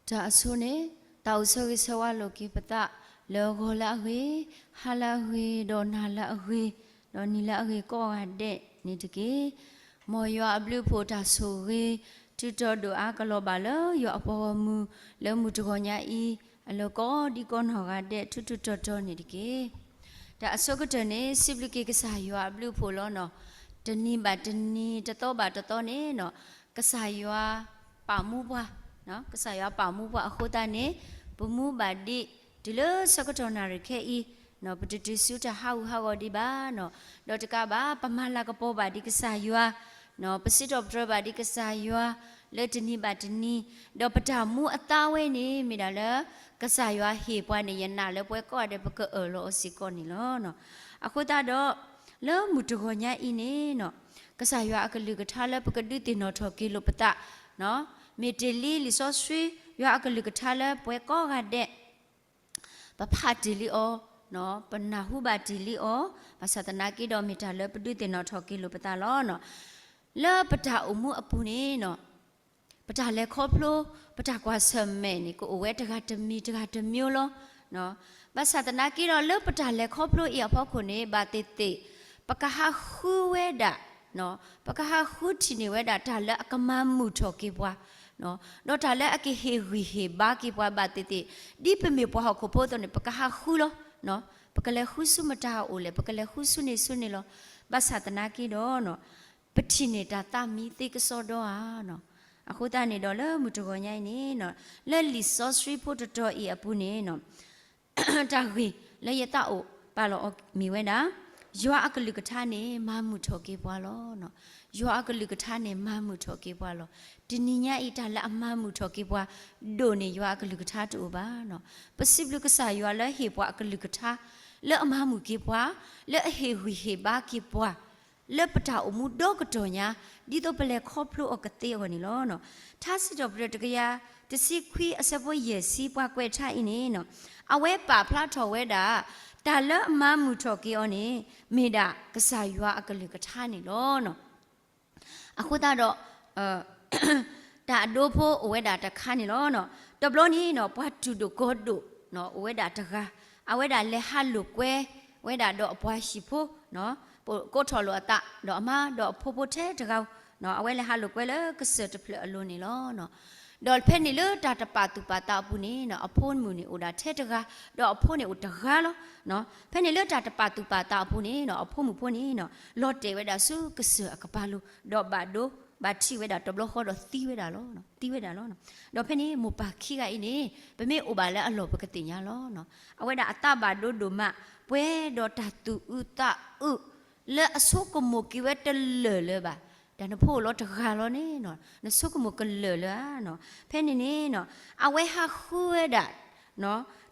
တၢ်အဆိန့ၣ်, တၢ်အိၣ်ဆၢဂ့ၤဆၢဝါလိာ်က့ၤပသး လၢဂီၤလၢအဂ့ၤ, ဟါလၢအဂ့ၤ, ဒီးနၤလၢအဂ့ၤ, ဒီးနံၤလၢအဂ့ၤကိးဂၤဒဲးန့ၣ်တက့ၢ်. မ်ယွၤအဘျုးအဖှိၣ်တၢ်ဆိၣ်ဂ့ၤ ထူးတီၤဒိၣ်အါကလီၤဘၣ်လၢယွၤအပှၤဂီၢ်မုၢ် လၢမုၢ်တဂီၤညါအံၤ အလၢကိးဒံကိးနီၢ်ဂၤဒဲးထူးထူးတီၤတီၤန့ၣ်တက့ၢ်. တၢ်အဆိကတၢၢ်န့ၣ် စံးဘျုးက့ၤကစၢ်ယွၤအဘျုးအဖှိၣ်လီၤနီၤ. တနံၤဘၣ်တနံၤ တသီဘၣ်တသီန့ၣ်နီၤ, ကစၢ်ယွၤပာ်မူပှၤ, ကစၢ်ယွၤပာ်မူပှၤအဃိသတးန့ၣ်, ပမူဘၣ်ဒံး တုၤလၢဆၢကတီၢ်နၣ်ရံၣ်ခဲအံၤ, ပတတုၤဆူတၢ်ဟးဂူာ်ဟးဂီၤဒံးဘၣ်နီၤ. ဒီးတကးဘၣ် ပမၤလၤကပီၤဘၣ်ဒံးကစၢ်ယွၤ, ပစံးထီၣ်ပတြၢၤဘၣ်ဒံးကစၢ်ယွၤ လၢတနံၤဘၣ်တနံၤ, ဒီးပတၢ်မူအသးဝဲန့ၣ် မ့ၢ်ဒၣ်လၢ ကစၢ်ယွၤဟ့ၣ်ပှၤန့ၣ် ယနာ်လၢပှၤကိးဂၤဒဲးပကအၢၣ်လီၤအီၤစ့ၢ်ကီးန့ၣ်လီၤ. အဃိသတးဒီး လၢမုၢ်တဂီၤညါအံၤန့ၣ်နီၤ, ကစၢ်ယွၤအကလုၢ်ကထါလၢပကဒုးသ့ၣ်နီၣ်ထီၣ်က့ၤလိာ်ပသး, မ့ၢ်တ့ၢ်လံလံာ်စီဆှံ, ယွၤအကလုၢ်ကထါလၢပှၤကိးဂၤဒဲး ပဖးတ့ၢ်လံအီၤ, ပနၢ်ဟူဘၣ်တ့ၢ်လံအီၤ, ဘၣ်ဆၣ်သနာ်က့ဒီးမ့ၢ်တၢ်လၢပဒုးသ့ၣ်နီၣ်ထီၣ်က့ၤလိာ်ပသးလီၤ. လၢပတၢ်အိၣ်မူအပူၤန့ၣ်နီၤ, ပတၢ်လဲၤခီဖျိ, ပတၢ်ကွၢ်ဆၢၣ်မဲာ်န့ၣ် ကအိၣ်ဝဲတဂၤတမံၤတဂၤတမျိုးလီၤ. ဘၣ်ဆၣ်သနာ်က့ဒီး လၢပတၢ်လဲၤခီဖျိအံၤအဖီခိၣ်န့ၣ် ဘၣ်သ့ၣ်သ့ၣ် ပကဟးဃုဝဲဒၣ်, ပကဟးဃုထံၣ်န့ၢ်ဝဲဒၣ်တၢ်လၢအကမၤမုာ်ထီၣ်က့ၤပှၤ, ဒီးတၢ်လၢအကဟ့ၣ်ဂံၢ်ဟ့ၣ်ဘါက့ၤပှၤဘၣ်သ့ၣ်သ့ၣ်, ဒ်ပမ့ၢ်ပှၤဟီၣ်ခိၣ်ဖိအသိးန့ၣ် ပကဟးဃုလီၤ. ပကလဲၤဃုဆူမတၤအအိၣ်လဲၣ်, ပကလဲၤဃုဆူန့ၣ်ဆူန့ၣ်လီၤ. ဘၣ်ဆၣ်သနာ်က့ဒီး ပထံၣ်န့ၢ်တၢ်သးမံသ့ကစီဒီဧါ. အဃိသတးန့ၣ်ဒီး လၢမုၢ်တဂီၤညါအံၤန့ၣ်, လၢလံာ်စီဆှံဖိတတီၤအံၤအပူၤန့ၣ် တၢ်ဂ့ၢ်လၢယသးအိၣ်ပာ်လီၤအီၤမ့ၢ်ဝဲဒၣ်, ယွၤအကလုၢ်ကထါန့ၣ် မၤမုာ်ထီၣ်က့ၤပှၤလီၤ. ယွၤအကလုၢ်ကထါန့ၣ် မၤမုာ်ထီၣ်က့ၤပှၤလီၤ. တနံၤညါအံၤ တၢ်လၢအမၤမုာ်ထီၣ်က့ၤပှၤ ဒိၣ်န့ၢ်ယွၤအကလုၢ်ကထါတအိၣ်ဘၣ်. ပစံးဘျုးကစၢ်ယွၤလၢဟ့ၣ်ပှၤအကလုၢ်ကထါ လၢအမၤမုာ်က့ၤပှၤ, လၢအဟ့ၣ်ဂံၢ်ဟ့ၣ်ဘါက့ၤပှၤ လၢပတၢ်အိၣ်မူဒီကတီၢ်ညါ ဒ်သိးပလဲၤခီဖျိအီၤကသ့အဂီၢ်န့ၣ်လီၤ. ထါစံးထီၣ်ပတြၢၤတကယၤတဆံခွံအဆၢဖိယဲၢ်ဆံ ပှၤကွဲးထါအံၤန့ၣ်, အဝဲပာ်ဖျါထီၣ်ဝဲဒၣ် တၢ်လၢအမၤမုာ်ထီၣ်က့ၤအီၤန့ၣ် မ့ၢ်ဒၣ်ကစၢ်ယွၤအကလုၢ်ကထါန့ၣ်လီၤ. အဃိသတးဒီး တၢ်အဒိဖိအိၣ်ဝဲဒၣ်တခါန့ၣ်လီၤ. တဘျီန့ၣ်နီၤ ပှၤတူၢ်ဒိၣ်ကီၤဒိၣ် အိၣ်ဝဲဒၣ်တဂၤ, အဝဲဒၣ်လဲၤဟးလိာ်ကွဲဝဲဒၣ်ဒီးအပှၤဟံၣ်ဖိ, ကိးထီၣ်လိာ်အသး ဒီးအမါဒီးအဖိဖိထဲတဂၤ, အဝဲလဲၤဟးလိာ်ကွဲလၢကစၢၢ်တဖျၢၣ်အလိၤန့ၣ်လီၤ. ဒီးဖဲန့ၣ်လၢတၢ်တပာ်သူၣ်ပာ်သးအပူၤန့ၣ် အဖိမုၣ်န့ၣ်အိၣ်ဒၣ်ထဲတဂၤ, ဒီးအဖိန့ၣ်အိၣ်တဂၤလီၤ. ဖဲန့ၣ်လၢတၢ်တပာ်သူၣ်ပာ်သးအပူၤန့ၣ် အဖိမုၣ်ဖိန့ၣ် လီၤတဲာ်ဝဲဒၣ်ဆူကစၢၢ်အကပၤလိၤ, ဒီးဘၣ်ဒိဘၣ်ထံးဝဲဒၣ်တဘျီဃီဒီးသံဝဲဒၣ်လီၤ, သံဝဲဒၣ်လီၤ. ဒီးဖဲန့ၣ်မိၢ်ပၢ်ခံဂၤအံၤန့ၣ် ပမ့ၢ်အိၣ်ဘၣ်လၢအလီၢ်ပကသ့ၣ်ညါလီၤ. အဝဲဒၣ်အသးဘၣ်ဒိဒိၣ်မး, ပှဲၤဒီးတၢ်သူၣ်အုးသးအုး လၢအဆိကမိၣ်က့ၤဝဲတလၢာ်လၢၤဘၣ်. တၢ်နဖိအိၣ်လီၤတဂၤလီၤန့ၣ် နဆိကမိၣ်ကလၢာ်လၢၤဧါ. ဖဲန့ၣ်န့ၣ် အဝဲဟးဃုဝဲဒၣ်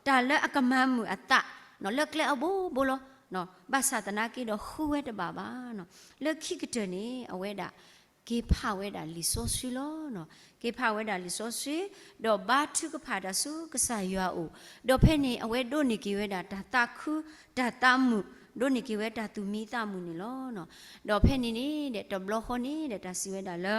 တၢ်လၢအကမၤမုာ်အသး လၢကျဲအဘိဘိလီၤ. ဘၣ်ဆၣ်သနာ်က့ဒီးဃုဝဲတဘၣ်ဘၣ်. လၢခံကတၢၢ်န့ၣ် အဝဲဒၣ်က့ၤဖးဝဲဒၣ်လံာ်စီဆှံလီၤ. က့ၤဖးဝဲဒၣ်လံာ်စီဆှံ, ဒီးဘါထုကဖၣ်တၢ်ဆူကစၢ်ယွၤအအိၣ်, ဒီးဖဲန့ၣ် အဝဲဒိးန့ၢ်က့ၤဝဲဒၣ်တၢ်သးခု တၢ်သးမုာ်, ဒိးန့ၢ်က့ၤဝဲတၢ်သူၣ်မံသးမုာ်န့ၣ်လီၤ. ဒီးဖဲန့ၣ်န့ၣ်ဒီး တဘျီဃီန့ၣ်ဒီး တၢ်စံးဝဲဒၣ်လၢ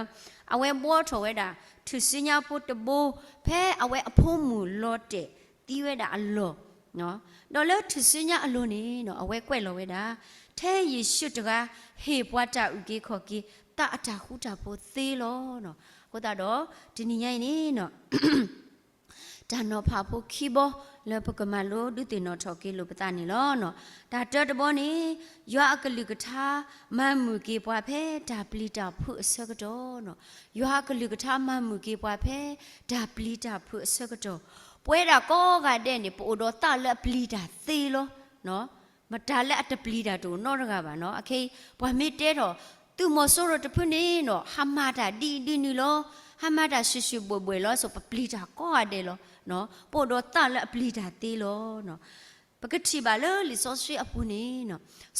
အဝဲဘှီထီၣ်ဝဲဒၣ် ထူၣ်စုညါဖိတဘိ ဖဲအဝဲအဖိမုၣ်လီၤတဲာ်သံဝဲဒၣ်အလီၢ်, ဒီးလၢထူၣ်စုညါအလိၤန့ၣ်ဒီး အဝဲကွဲးလီၤဝဲဒၣ်, ထဲယ့ၣ်ၡူးတဂၤ ဟ့ၣ်ပှၤတၢ်အုၣ်က့ၤခီၣ်က့ၤ သးအတၢ်ဃူတၢ်ဖိးသ့လီၤ. အဃိသတးဒီး တနံၤညါအံၤန့ၣ် တၢ်နီၤဖးဖိခံဘီ လၢပကမၤလိဒုးသ့ၣ်နီၣ်ထီၣ်က့ၤလိာ်ပသးန့ၣ်လီၤ. တၢ်တၢတဘီန့ၣ် ယွၤအကလုၢ်ကထါ မၤမုာ်က့ၤပှၤဖဲတၢ်ပျံၤတၢ်ဖုးအဆၢကတီၢ်, ယွၤအကလုၢ်ကထါမၤမုာ်က့ၤပှၤဖဲတၢ်ပျံၤတၢ်ဖုးအဆၢကတီၢ်, ပဝဲဒၣ်ကိးဂၤဒဲးန့ၣ် ပအိၣ်ဒီးသးလၢအပျံၤတၢ်သ့လီၤ. မတၤလၢအတပျံၤတၢ်တအိၣ်နီတဂၤဘၣ်နီၤ. အခဲအံၤ ပှၤမ့ၢ်တဲထီၣ် သုးမီၤစိရိၤတဖုန့ၣ်နီၤ ဟးမၤတၢ်ဒ်အံၤဒ်နုၤလီၤ, ဟးမၤတၢ်ဆူၣ်ဆူၣ်ဘှဲၣ်ဘှဲၣ်လီၤ, ဆိပပျံၤတၢ်ကိးဂၤဒဲးလီၤ. ပအိၣ်ဒီးသးလၢအပျံၤတၢ်သ့လီၤ. ပကထံၣ်ဘၣ်လၢလံာ်စီဆှံအပူၤန့ၣ်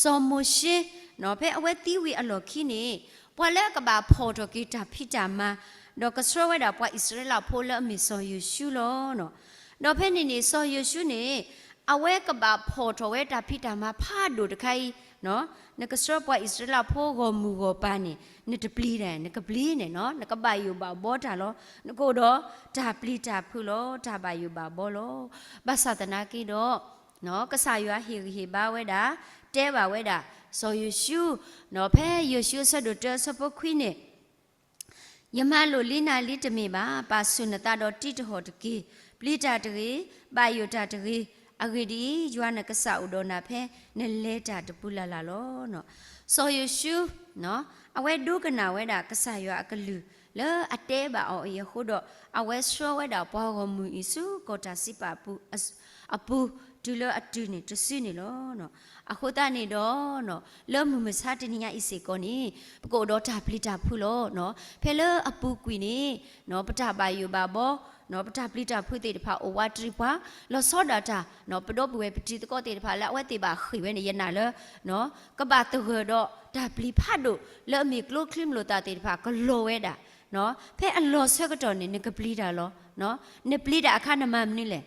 စီၤမိၤၡ့ ဖဲအဝဲသံဝံၤအလီၢ်ခံန့ၣ် ပှၤလၢအကဘၣ်ဖီၣ်ထီၣ်က့ၤတၢ်ဖံးတၢ်မၤ ဒီးကဆှၢဝဲဒၣ်ပှၤအံၣ်စရ့လးဖိလၢအမ့ၢ်စီၤယိၤၡူလီၤ. ဒီးဖဲန့ၣ်န့ၣ် စီၤယိၤၡူန့ၣ် အဝဲကဘၣ်ဖီၣ်ထီၣ်ဝဲတၢ်ဖံးတၢ်မၤဖးဒိၣ်တခါအံၤ နကဆှၢပှၤအံၣ်စရ့လးဖိဂီၢ်မုၢ်ဂီၢ်ပၤန့ၣ် နတပျံၤတၢ်, နကပျံၤန့ၣ်, နကဘၣ်ယိၣ်ဘၣ်ဘီတၢ်လီၤ. နကအိၣ်ဒီးတၢ်ပျံၤတၢ်ဖုးလီၤ, တၢ်ဘၣ်ယိၣ်ဘၣ်ဘီလီၤ. ဘၣ်ဆၣ်သနာ်က့ဒီး ကစၢ်ယွၤဟ့ၣ်ဂံၢ်ဟ့ၣ်ဘါဝဲဒၣ်, တဲဘၣ်ဝဲဒၣ် စီၤယိၤၡူ, ဖဲယိၤၡူအဆၢဒိၣ်တၢအဆၢဖိခွံန့ၣ် ယမၤလိာ်လံနၤလံတမ့ၢ်ဘၣ်, ပာ်ဆူၣ်နသးဒီးတံတဟီၣ်တက့ၢ်. ပျံၤတၢ်တဂ့ၤ, ဘၣ်ယိၣ်တၢ်တဂ့ၤ. အဂ့ၢ်ဒ်အံၤ, ယွၤနကစၢ်အိၣ်ဒီးနၤဖဲ နလဲၤတၢ်တပူၤလၢ်လၢ်လီၤ. စီၤယိၤၡူ အဝဲဒိကနၣ်ဝဲဒၣ်ကစၢ်ယွၤအကလုၢ်လၢအတဲဘၣ်အီၤအံၤအဃိဒီး အဝဲဆှၢဝဲဒၣ်ပှၤဂီၢ်မုၢ်အံၤဆူကီၢ်တၢ်စံးပာ်အပူၤ အပူၤတုၤလၢအတုၤန့ၣ်တစုန့ၣ်လီၤ. အဃိသတးန့ၣ်ဒီး လၢမုၢ်မဆါတနံၤညါအံၤစ့ၢ်ကီးန့ၣ် ပကအိၣ်ဒီးတၢ်ပျံၤတၢ်ဖုးလီၤ. ဖဲလၢအပူၤကွံာ်န့ၣ် ပတၢ်ဘၣ်ယိၣ်ဘၣ်ဘီ ပတၢ်ပျံၤတၢ်ဖုးသ့ၣ်တဖၣ်အိၣ်ဝးတရံးပှၤ လီၤဆီဒၣ်တၢ် ပဒီပုၢ်ဝဲၢ်ပတံၤသကိးသ့ၣ်တဖၣ်လၢအဝဲသ့ၣ်ဘၣ်ဃ့ၢ်ဝဲန့ၣ် ယနာ်လၢ ကဘၣ်သဂၢၢ်ဒီးတၢ်ပျံၤဖးဒိၣ်လၢအမ့ၢ်ကျိချံမျိာ်သၣ်သ့ၣ်တဖၣ်ကလီၤဝဲဒၣ်. ဖဲအလီၤဆၢကတီၢ်န့ၣ် နကပျံၤတၢ်လီၤ. နပျံၤတၢ်အခါနမၤမနုၤလဲၣ်.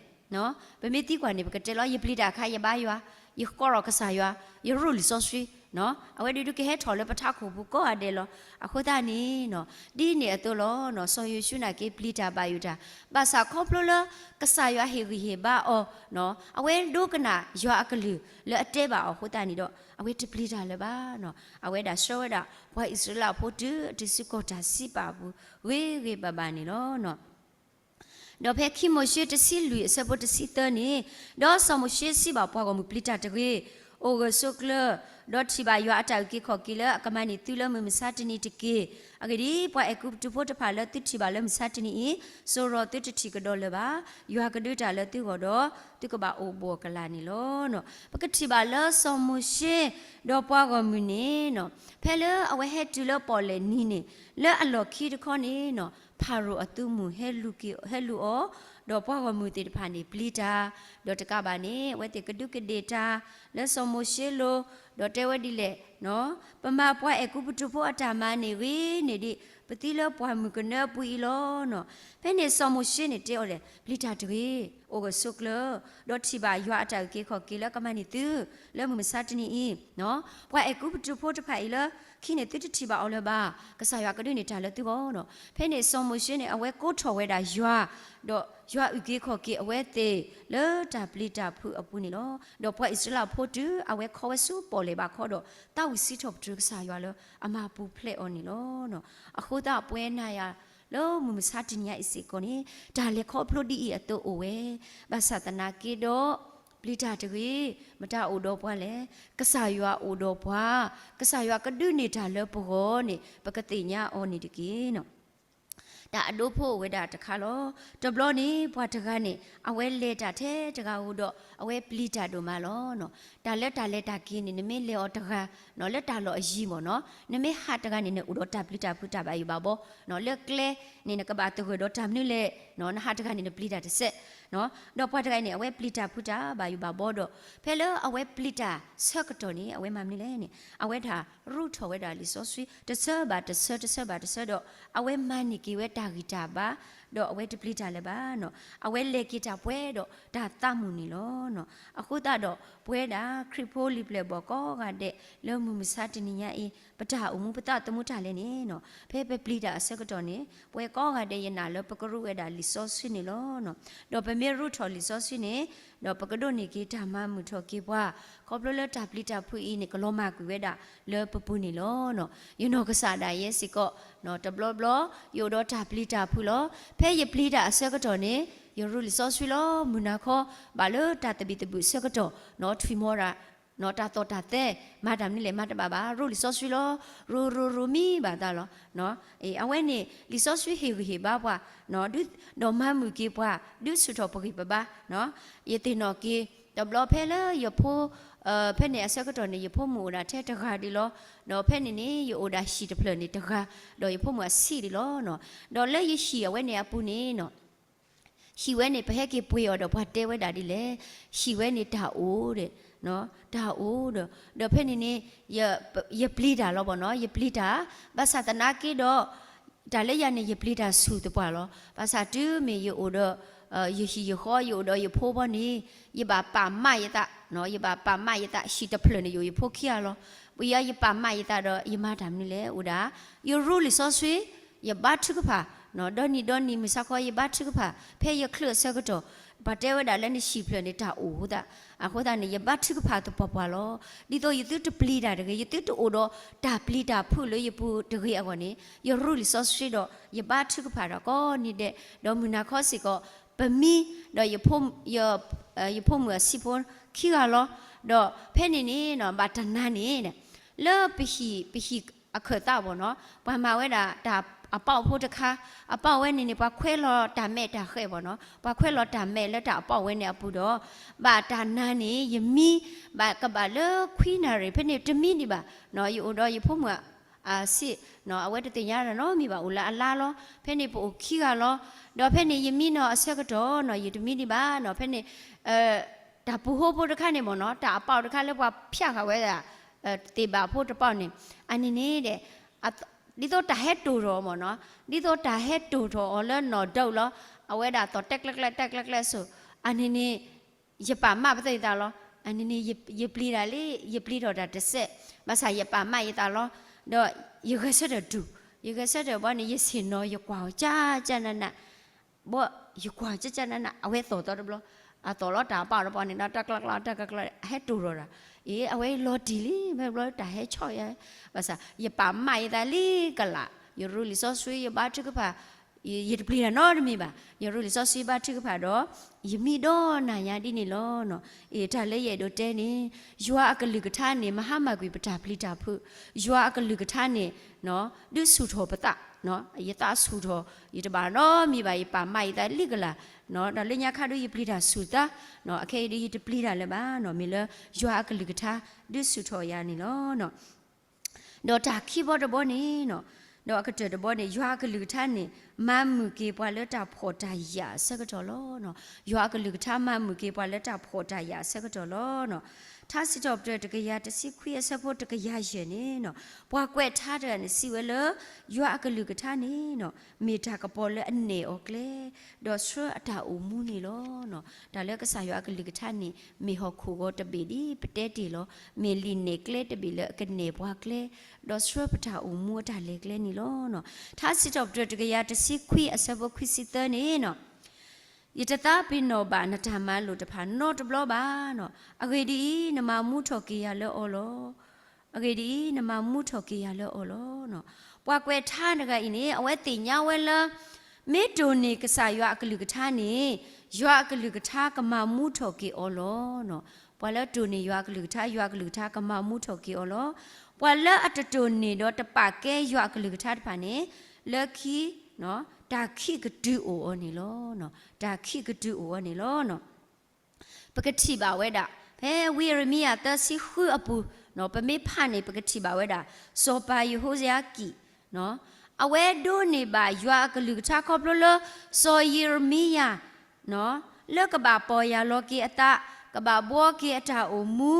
ပမ့ၢ်သံကွၢ်န့ၣ် ပကတဲလီၤ ယပျံၤတၢ်အခါ ယဘါယွၤ, ယကိးထီၣ်ကစၢ်ယွၤ, ယရူၢ်လံာ်စီဆှံ, အဝဲဒုးဒုးကဟဲထီၣ်လၢပထးခိၣ်ပူၤကိးဂၤဒဲးလီၤ. အဃိသတးန့ၣ် ဒ်န့ၣ်အသိးလီၤ. စီၤယိၤၡူနာ်က့ပျံၤတၢ်ဘၣ်ယိၣ်တၢ်, ဘၣ်ဆၣ်ခီဖျိလၢ ကစၢ်ယွၤဟ့ၣ်ဂံၢ်ဟ့ၣ်ဘါအီၤ, အဝဲဒိကနၣ်ယွၤအကလုၢ်လၢအတဲဘၣ်အီၤအဃိသတးန့ၣ်ဒီး အဝဲတပျံၤတၢ်လၢၤဘၣ်. အဝဲဒၣ်ဆှၢဝဲဒၣ် ပှၤအံၣ်စရ့လးဖိတုၤအတုၤဆူကီၢ်တၢ်စံးပာ်အပူၤ ဂ့ၤဂ့ၤဘၣ်ဘၣ်န့ၣ်လီၤ. ဒီးဖဲခံမိၤၡ့တဆံလွံၢ်အဆၢဖိတဆံသၢန့ၣ်, ဒီးစီၤမိၤၡ့စံးဘၣ်ပှၤဂီၢ်မုၢ်ပျံၤတၢ်တဂ့ၤ, အိၣ်ဂၢၢ်ဆိးကျၢၤ, ဒီးထံၣ်ဘၣ်ယွၤအတၢ်အုၣ်က့ၤခီၣ်က့ၤလၢအကမၤန့ၢ်သုလၢမုၢ်မဆါတနံၤတက့ၢ်. အဂ့ၢ်ဒ်အံၤ, ပှၤအဲၤကူပတူးဖိတဖၣ်လၢသုထံၣ်ဘၣ်လၢမုၢ်မဆါတနံၤအံၤ, စိၤရီၤသုတထံၣ်ကဒီးလၢၤဘၣ်. ယွၤကဒုးတၢ်လၢသုဂီၢ်ဒီး သုကဘၣ်အိၣ်ဘှီၣ်ကလာ်န့ၣ်လီၤ. ပကထံၣ်ဘၣ်လၢစီၤမိၤၡ့ ဒီးပှၤဂီၢ်မုၢ်န့ၣ် ဖဲလၢအဝဲဟဲတုၤလၢပီၣ်လဲၣ်နံၤန့ၣ် လၢအလီၢ်ခံတခီန့ၣ် ဖၤရိၤအသုးမုၢ်ဟဲလူၤအီၤ, ဒီးပှၤဂီၢ်မုၢ်သ့ၣ်တဖၣ်န့ၣ်ပျံၤတၢ်, ဒီးတကးဘၣ်န့ၣ် အဝဲသ့ၣ်ကဒူးကဒ့ၣ်တၢ်လၢစီၤမိၤၡ့လိၤ, ဒီးတဲဝဲဒ်လဲၣ်, ပမၤပှၤအဲၤကူပတူးဖိအတၢ်မၤန့ၣ်ဂ့ၤန့ၢ်ဒံး, ပသံလၢပှၢ်မုၢ်ကနၢအပူၤအံၤလီၤ. ဖဲန့ၣ်စီၤမိၤၡ့န့ၣ်တဲအီၤလဲၣ်, ပျံၤတၢ်တဂ့ၤ, အိၣ်ဂၢၢ်ဆိးကျၢၤ, ဒီးထံၣ်ဘၣ်ယွၤအတၢ်အုၣ်က့ၤခီၣ်က့ၤလၢကမၤန့ၢ်သု လၢမုၢ်မဆါတနံၤအံၤ, ပှၤအဲၤကူပတူးဖိတဖၣ်အံၤလၢခံန့ၣ် သုတထံၣ်ဘၣ်အီၤလၢၤဘၣ်. ကစၢ်ယွၤကဒုးန့ၢ်တၢ်လၢသုဂီၢ်လီၤ. ဖဲန့ၣ်စီၤမိၤၡ့န့ၣ် အဝဲကိးထီၣ်ဝဲဒၣ်ယွၤ, ဒီးယွၤအုၣ်က့ၤခီၣ်က့ၤအဝဲသ့ၣ်လၢတၢ်ပျံၤတၢ်ဖုးအပူၤန့ၣ်လီၤ. ဒီးပှၤအံၣ်စရ့လးဖိတုၤအဝဲခီဝဲဆူပီၣ်လဲၣ်ဘၣ်ခီဒီး သးဝံၣ်စံးထီၣ်ပတြၢၤကစၢ်ယွၤလၢအမၤပူၤဖျဲးအီၤန့ၣ်လီၤ. အဃိသတးပဝဲနၤယၤလၢမုၢ်မဆါတနံၤညါအံၤစ့ၢ်ကီးန့ၣ် တၢ်လဲၤခီဖျိဒ်အံၤအသိးအိၣ်ဝဲ, ဘၣ်ဆၣ်သနာ်က့ဒီး ပျံၤတၢ်တဂ့ၤ, မတၤအိၣ်ဒီးပှၤလဲၣ်, ကစၢ်ယွၤအိၣ်ဒီးပှၤ, ကစၢ်ယွၤကဒုးန့ၢ်တၢ်လၢပဂီၢ်န့ၣ် ပကသ့ၣ်ညါအီၤန့ၣ်တက့ၢ်. တၢ်အဒိဖိအိၣ်ဝဲဒၣ်တခါလီၤ. တဘျီန့ၣ် ပှၤတဂၤန့ၣ် အဝဲလဲၤတၢ်ထဲတဂၤဧိၤဒီး အဝဲပျံၤတၢ်ဒိၣ်မးလီၤ. တၢ်လၢတၢ်လဲၤတၢ်က့ၤန့ၣ် နမ့ၢ်လဲၤအီၤတဂၤ လၢတၢ်လီၢ်အယံၤမ့ၢ်နီၤ, နမ့ၢ်ဟးတဂၤန့ၣ် နအိၣ်ဒီးတၢ်ပျံၤတၢ်ဖုးတၢ်ဘၣ်ယိၣ်ဘၣ်ဘီ, လၢကျဲန့ၣ် နကဘၣ်သဂၢၢ်ဒီးတၢ်မနုၤလဲၣ်, နဟးတဂၤန့ၣ် နပျံၤတၢ်တစဲး, ဒီးပှၤတဂၤန့ၣ် အဝဲပျံၤတၢ်ဖုးတၢ်ဘၣ်ယိၣ်ဘၣ်ဘီဒီး ဖဲလၢအဝဲပျံၤတၢ်ဆၢကတီၢ်န့ၣ် အဝဲမၤမနုၤလဲၣ်န့ၣ် အဝဲဒၣ်ရူၢ်ထီၣ်ဝဲဒၣ်လံာ်စီဆှံ တဆၢဘၣ်တဆၢ တဆၢဘၣ်တဆၢဒီး အဝဲမၤန့ၢ်က့ၤဝဲတၢ်ဂံၢ်တၢ်ဘါ, ဒီးအဝဲတပျံၤတၢ်လၢၤဘၣ်နီၤ, အဝဲလဲၤက့ၤတၢ်ပှဲၤဒီးတၢ်သးမုာ်န့ၣ်လီၤ. အဃိသတးဒီး ပဝဲဒၣ်ခရံာ်ဖိလံာ်ပျဲၢ်ဘီၣ်ကိးဂၤဒဲး လၢမုၢ်မဆါတနံၤညါအံၤ ပတၢ်အိၣ်မူပသးသမူတၢ်လဲၣ်န့ၣ်နီၤ, ဖဲပပျံၤတၢ်အဆၢကတီၢ်န့ၣ် ပဝဲကိးဂၤဒဲးယနာ်လၢပကရူၢ်ဝဲဒၣ်လံာ်စီဆှံန့ၣ်လီၤ. ဒီးပမ့ၢ်ရူၢ်ထီၣ်လံာ်စီဆှံန့ၣ် ဒီးပကဒိးန့ၢ်က့ၤတၢ်မၤမုာ်ထီၣ်က့ၤပှၤ, ခီဖျိလၢတၢ်ပျံၤတၢ်ဖုးအံၤန့ၣ် ကလီၤမၢ်ကွံာ်ဝဲဒၣ်လၢပပူၤန့ၣ်လီၤ. ယနီၢ်ကစၢ်ဒၣ်ယဲစ့ၢ်ကီး တဘျီဘျီ ယအိၣ်ဒီးတၢ်ပျံၤတၢ်ဖုးလီၤ. ဖဲယပျံၤတၢ်အဆၢကတီၢ်န့ၣ် ယရူၢ်လံာ်စီဆှံလီၤ. မုၢ်နၤခီ ဘၣ်လၢတၢ်သဘံၣ်သဘုၣ်အဆၢကတီၢ် ထွံၣ်မီရၤ တၢ်သီၣ်တၢ်သဲ မၤတၢ်မနုၤလဲၣ် မၤတဘၣ်ဘၣ် ရူၢ်လံာ်စီဆှံလီၤ. ရူၢ်ရူၢ်ရူၢ်မံဘၣ်သးလီၤ. အဝဲန့ၣ် လံာ်စီဆှံဟ့ၣ်ဂံၢ်ဟ့ၣ်ဘါပှၤ ဒီးမၤမုာ်က့ၤပှၤ ဒုးဆူၣ်ထီၣ်ပဂံၢ်ပဘါ. ယသ့ၣ်နီၣ်က့ၤ တဘျီဖဲလၢယဖိ ဖဲန့ၣ်အဆၢကတီၢ်န့ၣ် ယဖိမုၣ်အိၣ်ဒၣ်ထဲတဂၤဒံးလီၤ. ဒီးဖဲန့ၣ်န့ၣ် ယအိၣ်ဒၣ်ဟံၣ်တဖျၢၣ်န့ၣ်တဂၤ, ဒီးယဖိမုၣ်အဆံးဒံးလီၤ. ဒီးလၢယဟံၣ်အဝဲန့ၣ်အပူၤန့ၣ် ဟံၣ်ဝဲန့ၣ် ပဟဲက့ၤပှ့ၤအီၤဒီးပှၤတဲဝဲဒၣ်ဒ်လဲၣ်, ဟံၣ်ဝဲန့ၣ်တၢ်အိၣ်ဒီး တၢ်အိၣ်ဒီး ဒီးဖဲန့ၣ်န့ၣ် ယပျံၤတၢ်လီၤဘီၣ်နီၤ, ယပျံၤတၢ် ဘၣ်ဆၣ်သနာ်က့ဒီး တၢ်လၢယၤန့ၣ် ယပျံၤတၢ်ဆူၣ်သပှၢ်လီၤ. ဘၣ်ဆၣ်တုၤမ့ၢ်ယအိၣ်ဒီး ယဟံၣ်ယဃီ ယအိၣ်ဒီးယဖိဘီန့ၣ် ယဘၣ်ပာ်မးယသး, ယဘၣ်ပာ်မးယသး ဟံၣ်တဖျၢၣ်န့ၣ် ယအိၣ်ယဖိခံဂၤလီၤ. ပယီၤယပာ်မးယသးဒီး ယမၤတၢ်မနုၤလဲၣ် အိၣ်ဒၣ် ယရူလံာ်စီဆှံ, ယဘါထုကဖၣ်, ဒီနံၤဒီနံၤမုၢ်ဆါခီ ယဘါထုကဖၣ် ဖဲယချုးအဆၢကတီၢ်, ပှၤတဲဝဲဒၣ်လၢနဟံၣ်ဖျၢၣ်န့ၣ် တၢ်အိၣ်အဃိသတး, အဃိသတးန့ၣ် ယဘါထုကဖၣ်သပှၢ်ပှၢ်လီၤ. ဒ်သိးယသုတပျံၤတၢ်တဂ့ၤ, ယသုတအိၣ်ဒီးတၢ်ပျံၤတၢ်ဖုးလၢယပူၤတဂ့ၤအဂီၢ်န့ၣ် ယရူလံာ်စီဆှံဒီး ယဘါထုကဖၣ်တၢ်ကိးနံၤဒဲး, ဒီးမုၢ်နၤခီစ့ၢ်ကီး ပမံ ဒီး ယဖိမုၣ်အဆံးဖိခံဂၤလီၤ. ဒီးဖဲန့ၣ်န့ၣ် ဘၣ်တၢ်နၤန့ၣ် လၢပဟံၣ် ပဟံၣ်အခၢၣ်သးဘၣ်နီၤ, ပှၤမၤဝဲဒၣ်တၢ်အပီၣ်ဖိတခါ, အပီၣ်ဝဲန့ၣ်န့ၣ် ပှၤခွဲးလီၤတၢ်မဲးတၢ်ဃဲးဘၣ်နီၤ, ပှၤခွဲးလီၤတၢ်မဲးလၢတၢ်အပီၣ်ဝဲန့ၣ်အပူၤဒီး ဘၣ်တၢ်နၤန့ၣ် ယမံ ဘၣ်ကဘၣ်လၢခွံနၣ်ရံၣ် ဖဲန့ၣ်တမံဒံးဘၣ်, ယအိၣ်ဒီးယဖိမုၣ်အဆံး, အဝဲတသ့ၣ်ညါတၢ်နီတမံၤဘၣ် အိၣ်လၢအလါလီၤ. ဖဲန့ၣ်ပအိၣ်ခံဂၤလီၤ. ဒီးဖဲန့ၣ်ယမံနီၤအဆၢကတီၢ်နီၤ ယတမံဒံးဘၣ်နီၤ, ဖဲန့ၣ် တၢ်ပူၤဟိဖိတခါန့ၣ်မ့ၢ်နီၤ, တၢ်အပီၣ်တခါလၢပှၤဖၠးဃာ်ဝဲဒၣ် သ့ၣ်ဘၣ်ဖိတပီၣ်န့ၣ်, အန့ၣ်န့ၣ်ဒီး ဒ်သိးတၢ်ဟဲတိၢ်ထီၣ်မ့ၢ်နီၤ, ဒ်သိးတၢ်ဟဲတိၢ်ထီၣ်အီၤလၢနီၢ်ဒိလီၤ, အဝဲဒၣ်သီၣ်တဲကျဲကျဲတဲကျဲကျဲဆိး, အန့ၣ်န့ၣ် ယပာ်မးပသ့ၣ်သးလီၤ. အန့ၣ်န့ၣ် ယပျံၤတၢ်လံ, ယပျံၤထီၣ်တၢ်တစဲး, ဘၣ်ဆၣ်ယပာ်မးယသးလီၤ. ဒီးယဂဲၤဆၢထၢၣ်တူၢ်, ယဂဲၤဆၢထၢၣ်ဘီန့ၣ် ယဆ့ၣ်နီၤ ယကွၢ်အီၤကၠၢကၠၢနးနး ဘီ ယကွၢ်ကၠၢကၠၢနးနး အဝဲသီၣ်သီတဘျီ, အသီၣ်လီၤတၢ်အပီၣ်တပီၣ်န့ၣ်ဒီး တၢ်ကျီကျီတၢ်ကျီကျီ အဟဲတိၢ်ထီၣ်တၢ်, အ့ အဝဲလီၤတံၢ်လံ မ့ၢ်ဘျီတၢ်ဟဲဆီၣ်ယၤ, ဘၣ်ဆၣ် ယပာ်မးယသးလံကလး, ယရူလံာ်စီဆှံ ယဘါထုကဖၣ်, ယတပျံၤတၢ်နီတမံၤဘၣ်, ယရူလံာ်စီဆှံဘါထုကဖၣ်ဒီး ယမံဒီးနၤညါဒ်န့ၣ်လီၤ. အ့ တၢ်လၢယအဲၣ်ဒိးတဲန့ၣ် ယွၤအကလုၢ်ကထါန့ၣ် မဟါမၢ်ကွံာ်ပတၢ်ပျံၤတၢ်ဖုး, ယွၤအကလုၢ်ကထါန့ၣ် ဒုးဆူၣ်ထီၣ်ပသး, ယသးဆူၣ်ထီၣ်, ယတဘၣ်နီတမံၤဘၣ် ယပာ်မးယသးလံကလး, ဒီးလၢညါခါဒုးယပျံၤတၢ်ဆူၣ်သး, အခဲအံၤဒုးယတပျံၤတၢ်လၢၤဘၣ်နီၤ, မ့ၢ်လၢယွၤအကလုၢ်ကထါ ဒုးဆူၣ်ထီၣ်ယၤန့ၣ်လီၤ. ဒီးတၢ်ခံဘီတဘီန့ၣ်, ဒီးအကတၢၢ်တဘီန့ၣ် ယွၤအကလုၢ်ကထါန့ၣ် မၤမုာ်က့ၤပှၤလၢတၢ်ဖှီၣ်တၢ်ယာ်အဆၢကတီၢ်လီၤ. ယွၤအကလုၢ်ကထါမၤမုာ်က့ၤပှၤလၢတၢ်ဖှီၣ်တၢ်ယာ်အဆၢကတီၢ်လီၤ. ထါစံးထီၣ်ပတြၢၤတကယၤတဆံခွံအဆၢဖိတကယၤယဲၢ်န့ၣ်, ပှၤကွဲးထါတဂၤန့ၣ်စံးဝဲလၢ ယွၤအကလုၢ်ကထါန့ၣ် မ့ၢ်တၢ်ကပီၤလၢအနဲၣ်အီၤကျဲ, ဒီးဆှၢအတၢ်အိၣ်မူန့ၣ်လီၤ. တၢ်လၢကစၢ်ယွၤအကလုၢ်ကထါန့ၣ် မ့ၢ်ဟီၣ်ခိၣ်ဂီၤတဘ့ၣ်ဒ်ပတဲတ့ၢ်လီၤ, မ့ၢ်လံာ်နဲၣ်ကျဲတဘ့ၣ်လၢအကနဲၣ်ပှၤကျဲ, ဒီးဆှၢပတၢ်အိၣ်မူအတၢ်လဲၤကျဲန့ၣ်လီၤ. ထါစံးထီၣ်ပတြၢၤတကယၤတဆံခွံအဆၢဖိခွံဆံသၢန့ၣ်, ယတသးပ့ၤနီၣ်ဘၣ်နတၢ်မၤလိာ်တဖၣ်နီတဘျီဘၣ်နီၤ, အဂ့ၢ်ဒ်အံၤ, နမၤမူထီၣ်က့ၤယၤလၢအီၤလီၤ. အဂ့ၢ်ဒ်အံၤ, နမၤမူထီၣ်က့ၤယၤလၢအီၤလီၤ. ပှၤကွဲးထါတဂၤအံၤန့ၣ် အဝဲသ့ၣ်ညါဝဲလၢ မ့ၢ်တိၢ်န့ၢ်ကစၢ်ယွၤအကလုၢ်ကထါန့ၣ် ယွၤအကလုၢ်ကထါကမၤမူထီၣ်က့ၤအီၤလီၤ. ပှၤလၢတိၢ်န့ၢ်ယွၤအကလုၢ်ကထါ ယွၤအကလုၢ်ကထါကမၤမူထီၣ်က့ၤအီၤလီၤ. ပှၤလၢအတတိၢ်န့ၢ်ဒီးတပာ်ကဲယွၤအကလုၢ်ကထါတဖၣ်န့ၣ် လၢခံ တၢ်ခံးကတုၤအိၣ်အီၤန့ၣ်လီၤ. တၢ်ခံးကတုၤအိၣ်အီၤန့ၣ်လီၤ. ပကထံၣ်ဘၣ်ဝဲဒၣ် ဖဲဝံယံးရမံယၤသၢဆံဃုအပူၤ, ပမ့ၢ်ဖးန့ၣ် ပကထံၣ်ဘၣ်ဝဲဒၣ် စီၤပၤယဟိစယၤကံၣ် အဝဲဒိးန့ၢ်ဘၣ်ယွၤအကလုၢ်ကထါခီဖျိလၢ စီၤယံးရမံယၤ လၢကဘၣ်ပီၢ်ယၢ်လီၤက့ၤအသး, ကဘၣ်ဘှီက့ၤအတၢ်အိၣ်မူ,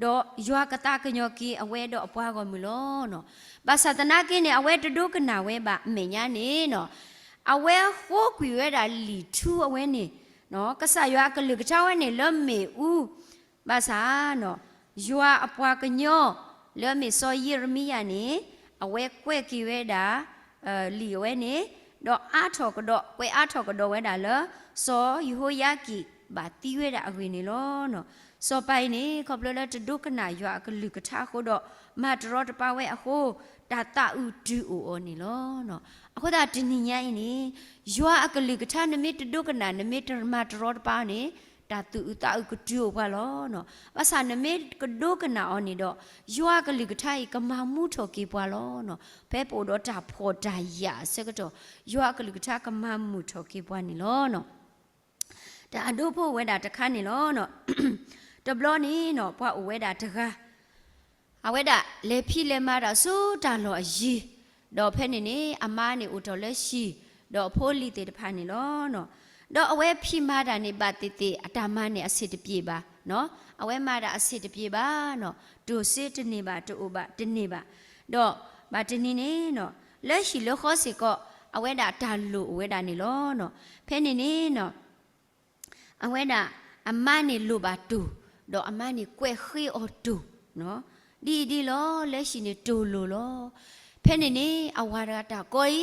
ဒီးယွၤကသးကညီၤက့ၤအဝဲဒီးအပှၤဂီၢ်မုၢ်လီၤ. ဘၣ်ဆၣ်သနာ်က့န့ၣ် အဝဲတဒိကနၣ်ဝဲဘၣ် အမဲာ်ညါန့ၣ် အဝဲဃိကွံာ်ဝဲဒၣ်လံာ်ထူအဝဲန့ၣ်, ကစၢ်ယွၤအကလုၢ်ကထါဝဲန့ၣ်လၢမ့ၣ်အူ, ဘၣ်ဆၣ် ယွၤအပှၤကညီ လၢအမ့ၢ်စီၤယံးရမံယၤန့ၣ် အဝဲကွဲးက့ၤဝဲဒၣ် လံာ်အဝဲန့ၣ်, ဒီးအါထီၣ်ကဒီး ကွဲးအါထီၣ်ကဒီးဝဲဒၣ်လၢ စီၤယဟိယၤကံၣ်ဘၣ်သံဝဲဒၣ်အဂ့ၢ်န့ၣ်လီၤ. စီၤပၤအံၤန့ၣ် ခီဖျိလၢတဒိကနၣ်ယွၤအကလုၢ်ကထါအဃိဒီး မၤတရီတပါဝဲအဃိ တၢ်သးအုးတုၤအိၣ်အီၤန့ၣ်လီၤ. အဃိသတးတနံၤညါအံၤန့ၣ် ယွၤအကလုၢ်ကထါနမ့ၢ်တဒိကနၣ် နမ့ၢ်တမၤတရီတပါန့ၣ် တၢ်သူၣ်အုးသးအုးကတုၤအိၣ်ပှၤလီၤ. ဘၣ်ဆၣ်နမ့ၢ်ကဒိကနၣ်အီၤန့ၣ်ဒီး ယွၤအကလုၢ်ကထါအံၤကမၤမူထီၣ်က့ၤပှၤလီၤ. ဖဲပအိၣ်ဒီးတၢ်ဖှီၣ်တၢ်ယာ်အဆၢကတီၢ် ယွၤအကလုၢ်ကထါကမၤမုာ်ထီၣ်က့ၤပှၤန့ၣ်လီၤ. တၢ်အဒိဖိအိၣ်ဝဲဒၣ်တခါန့ၣ်လီၤ. တဘျီန့ၣ် ပှၤအိၣ်ဝဲဒၣ်တဂၤ အဝဲဒၣ်လဲၤဖံးလဲၤမၤတၢ်ဆူတၢ်လီၢ်အယံၤ, ဒီးဖဲန့ၣ်န့ၣ် အမါန့ၣ်အိၣ်တ့ၢ်လၢဟံၣ်, ဒီးအဖိအလံၤသ့ၣ်တဖၣ်န့ၣ်လီၤ. ဒီးအဝဲဖံးမၤတၢ်န့ၣ် ဘၣ်သ့ၣ်သ့ၣ် အတၢ်မၤန့ၣ်အဆံးတပျ့ၤဘၣ်, အဝဲမၤတၢ်အဆံးတပျ့ၤဘၣ်, တိၢ်စ့တန့ၢ်ဘၣ် တအိၣ်ဘၣ်တန့ၢ်ဘၣ်, ဒီးဘၣ်တနံၤန့ၣ် လၢဟံၣ်လၢဃီစ့ၢ်ကီး အဝဲဒၣ်တၢ်လိၣ်အိၣ်ဝဲဒၣ်န့ၣ်လီၤ. ဖဲန့ၣ်န့ၣ် အဝဲဒၣ် အမါန့ၣ်လိၣ်ဘၣ်တိၢ်, ဒီးအမါန့ၣ်ကွဲးဃ့အီၤတိၢ်, ဒ်အံၤဒ်လီၤ, လၢဟံၣ်န့ၣ်တိၢ်လိၣ်လီၤ. ဖဲန့ၣ်န့ၣ် အဝၤတဂၤတၢ်ကီ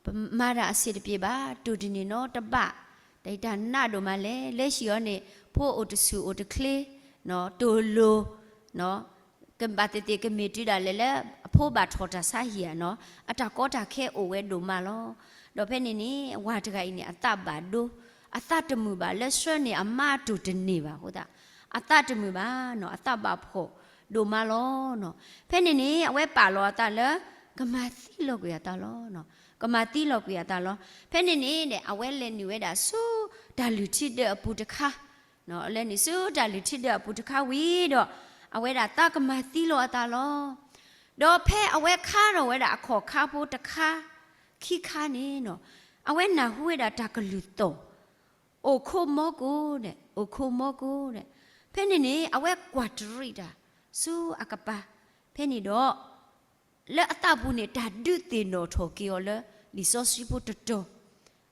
အံၤ ပမၤတၢ်အဆံးတပျ့ၤဘၣ်, တိၢ်တန့ၢ်နီတဘၣ်, တၢ်အံၤတၢ်နးဒိၣ်မးလဲၣ်, လၢဟံၣ်အီၤန့ၣ် ဖိအိၣ်တဆူၣ်အိၣ်တချ့, တိၢ်လိၣ် ကဘၣ်သ့ၣ်သ့ၣ်ကမ့ၢ်တုၤဒၣ်လဲာ်လၢ အဖိဘၣ်ထီၣ်တၢ်ဆါဟံၣ်ဧါနီၤ, အတၢ်ကီတၢ်ခဲအိၣ်ဝဲဒိၣ်မးလီၤ. ဒီးဖဲန့ၣ်န့ၣ် ဝၤတဂၤအံၤန့ၣ် အသးဘၣ်ဒိ, အသးတမုာ်ဘၣ်လၢဆှၢန့ၢ်အမါအတိၢ်တန့ၢ်ဘၣ်အဃိသတး, အသးတမုာ်ဘၣ်နီၤ, အသးဘၣ်ဖှီၣ်ဒိၣ်မးလီၤနီၤ. ဖဲန့ၣ်န့ၣ် အဝဲပာ်လီၤအသးလၢ ကမၤသံလီၤကွံာ်အသးလီၤနီၤ, ကမၤသံလီၤကွံာ်အသးလီၤ. ဖဲန့ၣ်န့ၣ်ဒီး အဝဲလဲၤနုာ်ဝဲဒၣ်ဆူတၢ်လုၢ်ထံဒၢအပူၤတခါ လဲၤနုာ်ဆူတၢ်လုၢ်ထံဒၢအပူၤတခါဝံၤဒီး အဝဲဒၣ်သးကမၤသံလီၤအသးလီၤ. ဒီးဖဲအဝဲခါထီၣ်ဝဲဒၣ်အခီၣ်ခါဖိတခါ ခံခါန့ၣ်နီၤ, အဝဲနၢ်ဟူဝဲဒၣ်တၢ်ကလုၢ်သီၣ်, အိၣ်ခိးမီကိၣ်ဒဲး, အိၣ်ခိးမီကိၣ်ဒဲး. ဖဲန့ၣ်န့ၣ် အဝဲကွၢ်တရံးတၢ်ဆူအကပၤ, ဖဲန့ၣ်ဒီး လၢအသးပူၤန့ၣ် တၢ်ဒုးသ့ၣ်နီၣ်ထီၣ်က့ၤအီၤလၢ လံာ်စီဆှံဖိတတီၤ,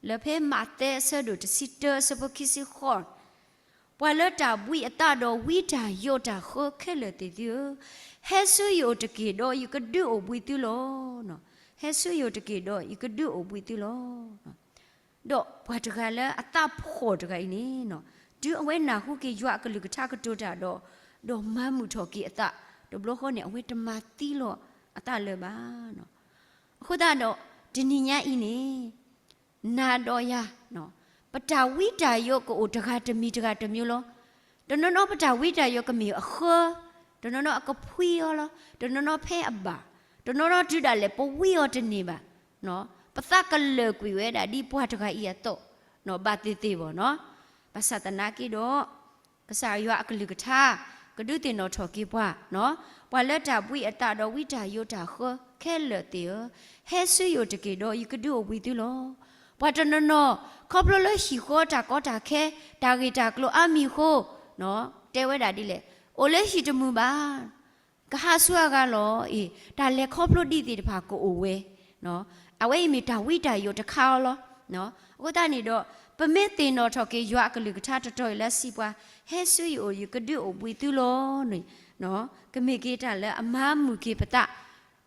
လၢဖဲမးသဲအဆၢဒိၣ်တဆံတၢအဆၢဖိခံဆံဃိး, ပှၤလၢတၢ်ဘှံးအသးဒီးဝံတၢ်ယိးတၢ်ဃၢခဲလၢာ်သ့ၣ်သုဧၢ, ဟဲဆူယအိၣ်တက့ၢ်ဒီးယကဒုးအိၣ်ဘှံးသုလီၤ. ဟဲဆူယအိၣ်တက့ၢ်ဒီးယကဒုးအိၣ်ဘှံးသုလီၤ. ဒီးပှၤတဂၤလၢအသးဖှီၣ်တဂၤအံၤန့ၣ်နီၤ, တုၤအဝဲနၢ်ဟူက့ၤယွၤအကလုၢ်ကထါကတိၤတၢ်ဒီး, ဒီးမၤမုာ်ထီၣ်က့ၤအသး, တဘျီဃီန့ၣ် အဝဲတမၤသံလီၤအသးလၢၤဘၣ်နီၤ. အဃိသတးဒီး တနံၤညါအံၤန့ၣ် နၤဒီးယၤ, ပတၢ်ဝံတၢ်ယိးကအိၣ်တဂၤတမံၤတဂၤတမံၤလီၤ. တနီၤနီၤပတၢ်ဝံတၢ်ယိးကမ့ၢ်အဃၢ, တနီၤနီၤအကဖှံအီၤလီၤ, တနီၤနီၤဖဲအဘၣ်, တနီၤနီၤတုၤဒၣ်လဲာ်ပဝံအီၤတန့ၢ်ဘၣ်, ပသးကလၢာ်ကွံာ်ဝဲဒၣ်ဒ်ပှၤတဂၤအံၤအသိး, ဘၣ်သ့ၣ်သ့ၣ်ဘၣ်နီၤ. ဘၣ်ဆၣ်သနာ်က့ဒီး ကစၢ်ယွၤအကလုၢ်ကထါ ကဒုးသ့ၣ်နီၣ်ထီၣ်က့ၤပှၤ, ပှၤလၢတၢ်ဘှံးအသးဒီးဝံတၢ်ယိးတၢ်ဃၢခဲလၢာ်သ့ၣ်ဧၢ, ဟဲဆူယအိၣ်တက့ၢ်ဒီးယကဒုးအိၣ်ဘှံးသုလီၤ. ပှၤတနီၤနီၤ ခီဖျိလၢဟံၣ်ဃီတၢ်ကီတၢ်ခဲ တၢ်ဂ့ၢ်တၢ်ကျိၤအါမံၤအဃိ, တဲဝဲဒၣ်ဒ်လဲၣ်, အိၣ်လၢဟံၣ်တမုာ်ဘၣ်, ကဟးဆူအဂၤလီၤအံၤ, တၢ်လဲၤခီဖျိဒ်သ့ၣ်တဖၣ်ကအိၣ်ဝဲ, အဝဲအံၤမ့ၢ်တၢ်ဝံတၢ်ယိးတခါအီၤလီၤ. အဃိသတးန့ၣ်ဒီး ပမ့ၢ်သ့ၣ်နီၣ်ထီၣ်က့ၤယွၤအကလုၢ်ကထါတတီၤအံၤလၢအစံးပှၤ, ဟဲဆူယအိၣ်ယကဒုးအိၣ်ဘှံးသုလီၤန့ၣ်, ကမ့ၢ်က့ၤတၢ်လၢအမၤမုာ်က့ၤပသး,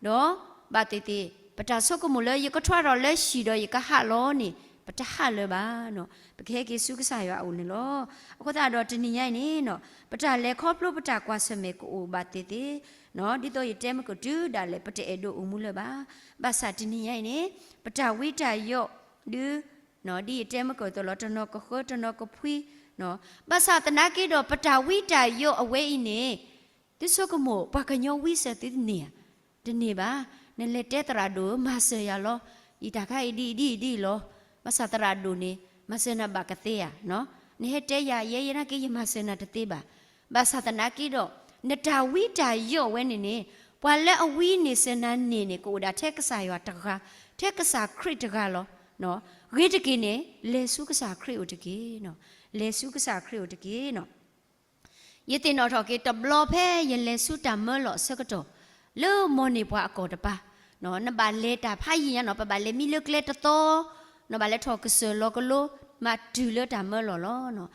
ဒီးဘၣ်သ့ၣ်သ့ၣ် ပတၢ်ဆိကမိၣ်လၢယကထီၣ်ထီၣ်လၢဟံၣ်ဒီးယကဟးလီၤန့ၣ် ပတဟးလၢၤဘၣ်နီၤ, ပကဟဲက့ၤဆူကစၢ်ယွၤအအိၣ်န့ၣ်လီၤ. အဃိသတးဒီးတနံၤညါအံၤန့ၣ်နီၤ, ပတၢ်လဲၤခီဖျိပတၢ်ကွၢ်ဆၢၣ်မဲာ်ကအိၣ်ဘၣ်သ့ၣ်သ့ၣ်, ဒ်သိးယတဲမ့ၢ်ကတုၤဒၣ်လဲာ် ပတအဲၣ်ဒိးအိၣ်မူလၢၤဘၣ်. ဘၣ်ဆၣ်တနံၤညါအံၤန့ၣ် ပတၢ်ဝံတၢ်ယိးဒု ဒ်ယတဲမ့ၢ်ကသိးလီၤ, တနီၤကဃၢ တနီၤကဖှံ, ဘၣ်ဆၣ်သနာ်က့ဒီး ပတၢ်ဝံတၢ်ယိးအဝဲအံၤန့ၣ် သုဆိကမိၣ် ပှၤကညီဝံစၢၤသုတန့ၢ်ဧါ, တန့ၢ်ဘၣ်. နလဲၤတဲသရၣ်ဒိၣ်ဧၢ, မၤစၢၤယၤလီၤ, ယတၢ်ခါအံၤဒ်အံၤဒ်အံၤဒ်အံၤလီၤ. ဘၣ်ဆၣ်သရၣ်ဒိၣ်န့ၣ် မၤစၢၤနၤဘၣ်ကသ့ဧါ. နဟဲတဲယၤ ယဲယဲနာ်က့ ယမၤစၢၤနၤတသ့ဘၣ်. ဘၣ်ဆၣ်သနာ်က့ဒီး နတၢ်ဝံတၢ်ယိးဝဲန့ၣ်န့ၣ် ပှၤလၢအဝံန့ၢ်စၢၤနၤန့ၢ်န့ၣ် ကအိၣ်ဒၣ်ထဲကစၢ်ယွၤတဂၤ, ထဲကစၢ်ခရံာ်တဂၤလီၤ. ဂ့ၤတက့ၢ်န့ၣ် လဲၤဆူကစၢ်ခရံာ်အိၣ်တက့ၢ်. လဲၤဆူကစၢ်ခရံာ်အိၣ်တက့ၢ်နီၤ. ယသ့ၣ်နီၣ်ထီၣ်က့ၤတဘျီဖဲယလဲၤဆူတၢ်မၢလီၤအဆၢကတီၢ် လၢမိၢ်န့ၢ်ပှၤအကီၢ်တပၤ, နဘၣ်လဲၤတၢ်ဖးယံာ်ညါနီၤ, ပဘၣ်လဲၤမံလၢကျဲတသီ, နဘၣ်လဲၤထီၣ်ကစၢၢ်လီၤကလိ မၤတုၤလၢတၢ်မၢလီၤလီၤ.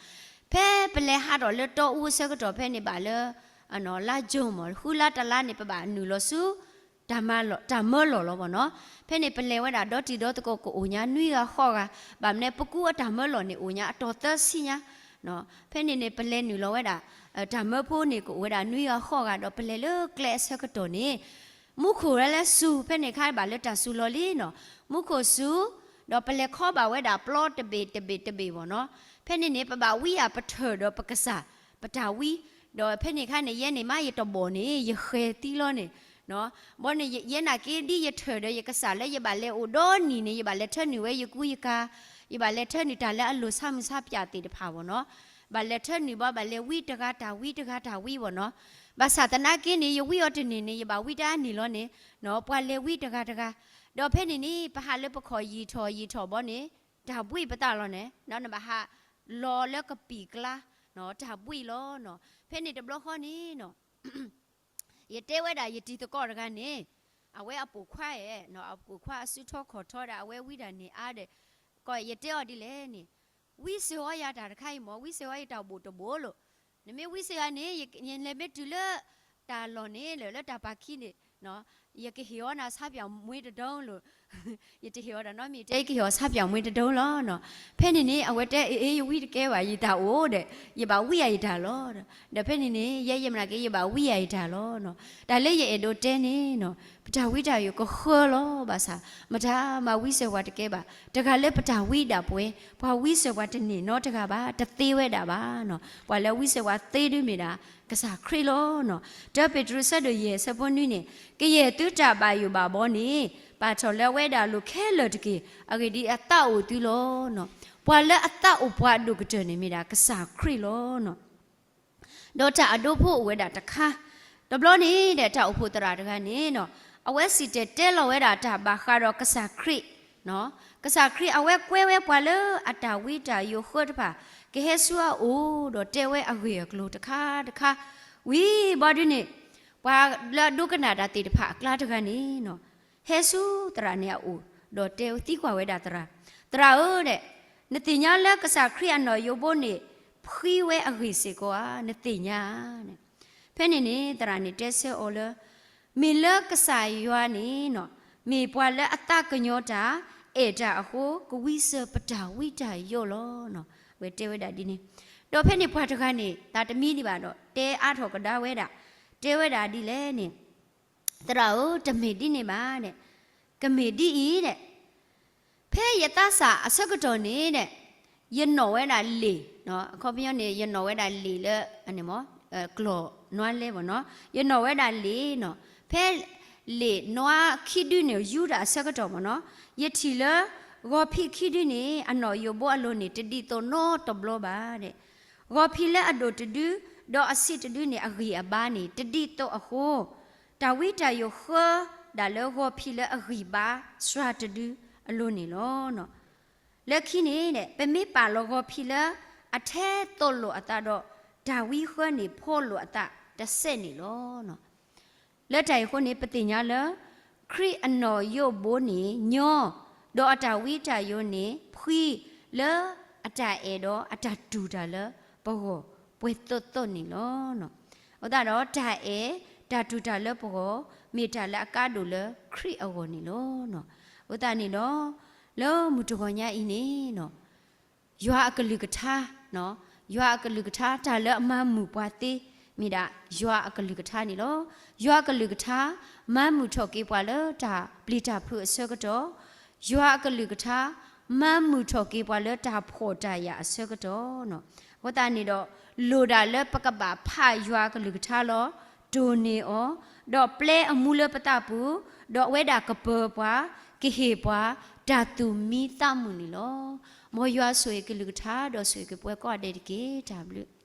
ဖဲပလဲၤဟးထီၣ်လၢတီအူအဆၢကတီၢ်ဖဲန့ၣ်ဘၣ်လၢ လါယူၤမး ဃုလါတလါန့ၣ် ပဘၣ်နုာ်လီၤဆူ တၢ်မၢလီၤလီၤဘၣ်နီၤ. ဖဲန့ၣ်ပလဲၤဝဲဒၣ်ဒီတံၤဒီသကိးကအိၣ်ညါနွံဂၤဃိးဂၤ, ဘၣ်မနုၤပကူအတၢ်မၢလီၤန့ၣ် အိၣ်ညါအတီၤသၢဆံညါ. ဖဲန့ၣ်န့ၣ် ပလဲၤနုာ်လီၤဝဲဒၣ် တၢ်မၢဖိန့ၣ် ကအိၣ်ဝဲဒၣ်နွံဂၤဃိးဂၤ ဒီးပလဲၤလၢကျဲအဆၢကတီၢ်န့ၣ် မူခိၣ်လၢလၢစူၤ ဖဲန့ၣ်ခါဘၣ်လၢတၢ်စူၤလီၤလံနီၤ. မူခိၣ်စူၤ ဒီးပလဲၤခီဘၣ်ဝဲဒၣ်ပျီတဘ့ၣ်တဘ့ၣ်တဘ့ၣ်ဘၣ်နီၤ. ဖဲန့ၣ်န့ၣ် ပဘၣ်ဝံယၤပထၢၣ်ဒီးပကစၢ် ပတၢ်ဝံ, ဒီးဖဲန့ၣ်ခါန့ၣ် ယဲန့ၣ်မးယတဘီၣ်န့ၣ် ယဃဲၤသံလီၤန့ၣ် ဘီန့ၣ် ယဲနာ်က့ဒ်ယထၢၣ်ဒီးယကစၢ်လၢယဘၣ်လဲၤအိၣ်ဒီနံၤန့ၣ် ယဘၣ်လဲၤထၢနုာ်ဝဲယကူယကၤ, ယဘၣ်လဲၤထၢနုာ်တၢ်လၢအလိၤဆါမုၢ်ဆါပၠးသ့ၣ်တဖၣ်ဘၣ်နီၤ. ဘၣ်လဲၤထၢနုာ်ဘၣ် ဘၣ်လဲၤဝံတဂၤတၢ်ဝံတဂၤတၢ်ဝံဘၣ်နီၤ. ဘၣ်ဆၣ်သနာ်က့န့ၣ် ယဝံအီၤတန့ၢ်န့ၣ် ယဘၣ်ဝံတၢ်အါန့ၢ်လီၤန့ၣ် ပှၤလဲၤဝံတဂၤတဂၤ. ဒီးဖဲန့ၣ်န့ၣ် ပဟးလၢပခီၣ်ယံာ်ထီၣ်ယံာ်ထီၣ်ဘီန့ၣ် တၢ်ဘှံးပသးလီၤန့ၣ် နဘၣ်ဟးလီၤလၢကပံာ်ကျါ တၢ်ဘှံးလီၤနီၤ. ဖဲန့ၣ်တဘျီဃီန့ၣ်နီၤ ယတဲဝဲဒၣ်ယတံၤသကိးတဂၤန့ၣ် အဝဲအပိာ်ခွါဧၢ, အပိာ်ခွါအစုထီခီၣ်ထီဒီး အဝဲဝံတၢ်န့ၢ်အါဒီး ကီး ယတဲအီၤဒ်လဲၣ်န့ၣ်, ဝံစၢၤအီၤယၤတၢ်တခါအံၤမ့ၢ် ဝံစၢၤအီၤယတၢ်ဘိၣ်တဘိၣ်လီၤ. နမ့ၢ်ဝံစၢၤယၤန့ၣ် ယလဲၤမ့ၢ်တုၤလၢ တၢ်လီၢ်န့ၣ် လၢ လၢတၢ်ပာ်ခံန့ၣ် ယကဟ့ၣ်အီၤနၤဆါပၠးမှ့တဒုလီၤ. ယတဟ့ၣ်အီၤတၢ်နီတမံၤ တဲယကဟ့ၣ်အီၤဆါပၠးမှ့တဒုလီၤ. ဖဲန့ၣ်န့ၣ် အဝဲတဲ အ့ ယဝံတကဲဘၣ် ယတၢ်အိၣ်ဒီး ယဘၣ်ဝံအီၤယတၢ်လီၤ. ဒီးဖဲန့ၣ်န့ၣ် ယဲယမနၤက့ ယဘၣ်ဝံအီၤယတၢ်လီၤ. တၢ်လၢယအဲၣ်ဒိးတဲန့ၣ် ပတၢ်ဝံတၢ်ယိာ်ကဃၢလီၤဘၣ်ဆၣ် မတၤမၤဝံစၢၤပှၤတကဲဘၣ်. တဂၤလၢပတၢ်ဝံဒၣ်ပှဲၤ ပှၤဝံစၢၤပှၤတန့ၢ်နီတဂၤဘၣ် တသ့ဝဲဒၣ်ဘၣ်. ပှၤလၢဝံစၢၤပှၤသ့ဒုမ့ၢ်ဒၣ် ကစၢ်ခရံာ်လီၤ. တၢပ့းတရူးဆၢဒိၣ်ယဲၢ်ဆၢဖိနွံန့ၣ် ကယဲၢ်သုတၢ်ဘၣ်ယိၣ်ဘၣ်ဘီန့ၣ် ပာ်ထီၣ်လၢအဝဲဒၣ်အလိၤခဲလၢာ်တက့ၢ်. အဂ့ၢ်ဒ်အံၤ အသးအိၣ်သုလီၤ. ပှၤလၢအသးအိၣ်ပှၤအဒိၣ်ကတၢၢ်န့ၣ်မ့ၢ်ဒၣ်ကစၢ်ခရံာ်လီၤ. ဒီးတၢ်အဒိဖိအိၣ်ဝဲဒၣ်တခါ, တဘျီန့ၣ်ဒီး တၢ်အိၣ်ဖှိၣ်သရၣ်တဂၤန့ၣ် အဝဲစံၣ်တဲၤတဲလီၤဝဲဒၣ်တၢ်ဘၣ်ဃးဒီးကစၢ်ခရံာ်, ကစၢ်ခရံာ်အဝဲကွဲဝဲပှၤလၢအတၢ်ဝံတၢ်ယိာ်ဃၢတဖၣ် ကဟဲဆူအအိၣ် ဒီးတဲဝဲအဂ့ၢ်အကျိၤတခါတခါ, ဝံၤဘီဒုန့ၣ် ပှၤလၢအဒိကနၣ်တၢ်သ့ၣ်တဖၣ်အကျါတဂၤန့ၣ် ဟဲဆူသရၣ်န့ၣ်အအိၣ် ဒီးတဲသံကွၢ်ဝဲဒၣ်သရၣ်, သရၣ်ဧၢ, နသ့ၣ်ညါလၢကစၢ်ခရံာ်အနီၢ်ယိဘိန့ၣ် ဖှံဝဲအဂ့ၢ်စ့ၢ်ကီးဧါ, နသ့ၣ်ညါဧါ. ဖဲန့ၣ်န့ၣ် သရၣ်န့ၣ်တဲဆၢအီၤလၢ မ့ၢ်လၢကစၢ်ယွၤန့ၣ် မ့ၢ်ပှၤလၢအသးကညီၤတၢ် အဲၣ်တၢ်အဃိ ကဝံစၢၤပတၢ်ဝံတၢ်ယိာ်လီၤ. အဝဲတဲဝဲဒၣ်ဒ်န့ၣ်, ဒီးဖဲန့ၣ်ပှၤတဂၤန့ၣ် သးတမံဒံးဘၣ်ဒီး တဲအါထီၣ်ကဒါဝဲဒၣ်, တဲဝဲဒၣ်ဒ်လဲၣ်န့ၣ်, သရၣ်ဧၢ, တမ့ၢ်ဒ်န့ၣ်ဘၣ်, ကမ့ၢ်ဒ်အံၤ, ဖဲယသးစၢ်အဆၢကတီၢ်န့ၣ် ယနီၣ်ဝဲဒၣ်လံာ်, အခီပညီန့ၣ် ယနီၣ်ဝဲဒၣ်လံာ်လၢ ကျီၢ်နွါလဲဘၣ်နီၤ, ယနီၣ်ဝဲဒၣ်လံာ်နီၤ, ဖဲလံာ်နွါခံဒုန့ၣ် ယူတၢ်အဆၢကတီၢ်မ့ၢ်နီၤ, ယထံၣ်လၢ ဂီၤဖံးခံဒုန့ၣ် အနီၢ်ယိာ်ဘိအလိၤန့ၣ် တဒ်သိးနီတဘျီဘၣ်. ဂီၤဖံးလၢအဒိၣ်တဒု ဒီးအဆံးတဒုန့ၣ် အဂံၢ်အဘါန့ၣ် တဒ်သိးအဃိ, တၢ်ဝံတၢ်ယိာ်ဃၢဒၣ်လၢဂီၤဖံးလၢအဂံၢ်ဘါစှၤတဒုအလိၤန့ၣ်လီၤ. လၢခံန့ၣ် ပမ့ၢ်ပာ်လီၤဂီၤဖံးလၢအထဲသိးလိာ်အသးဒီး တၢ်ဝံဃၢန့ၣ် ဖီလိာ်အသးတစဲးန့ၣ်လီၤ. လၢတၢ်အံၤအဃိန့ၣ် ပသ့ၣ်ညါလၢ ခရံာ်အနီၢ်ယိာ်ဘိန့ၣ်ညီ, ဒီးအတၢ်ဝံတၢ်ယိာ်န့ၣ်ဖှံ, လၢအတၢ်အဲၣ်ဒီးအတၢ်တူၢ်တၢ်လၢပဂီၢ်ပှဲၤသိးသိးန့ၣ်လီၤ. အဃိသတးဒီး တၢ်အဲၣ်တၢ်တူၢ်တၢ်လၢပဂီၢ် မ့ၢ်တၢ်လၢအကါဒိၣ်လၢခရံာ်အဂီၢ်န့ၣ်လီၤ. အဃိသတးန့ၣ်ဒီး လၢမုၢ်တဂီၤညါအံၤန့ၣ် ယွၤအကလုၢ်ကထါ, ယွၤအကလုၢ်ကထါ တၢ်လၢအမၤမုာ်ပှၤသ့ မ့ၢ်ဒၣ်ယွၤအကလုၢ်ကထါန့ၣ်လီၤ. ယွၤအကလုၢ်ကထါ မၤမုာ်ထီၣ်က့ၤပှၤလၢတၢ်ပျံၤတၢ်ဖုးအဆၢကတီၢ်, ယွၤအကလုၢ်ကထါ မၤမုာ်ထီၣ်က့ၤပှၤလၢတၢ်ဖှီၣ်တၢ်ယာ်အဆၢကတီၢ်, အဃိသတးန့ၣ်ဒီး လိၣ်ဒၣ်လၢပကဘၣ်ဖးယွၤအကလုၢ်ကထါလီၤ, တိၢ်န့ၢ်အီၤ, ဒီးပျဲအမူလၢပသးပူၤ, ဒီးအဝဲဒၣ်ကပၢၤပှၤ, ကဟ့ၣ်ပှၤ တၢ်သူၣ်မံသးမုာ်န့ၣ်လီၤ. မ်ယွၤဆိၣ်ဂ့ၤကလုၢ်ကထါ ဒီးဆိၣ်ဂ့ၤက့ၤပဝဲကိးဂၤဒဲးတက့ၢ်. တၢ်ဘျုး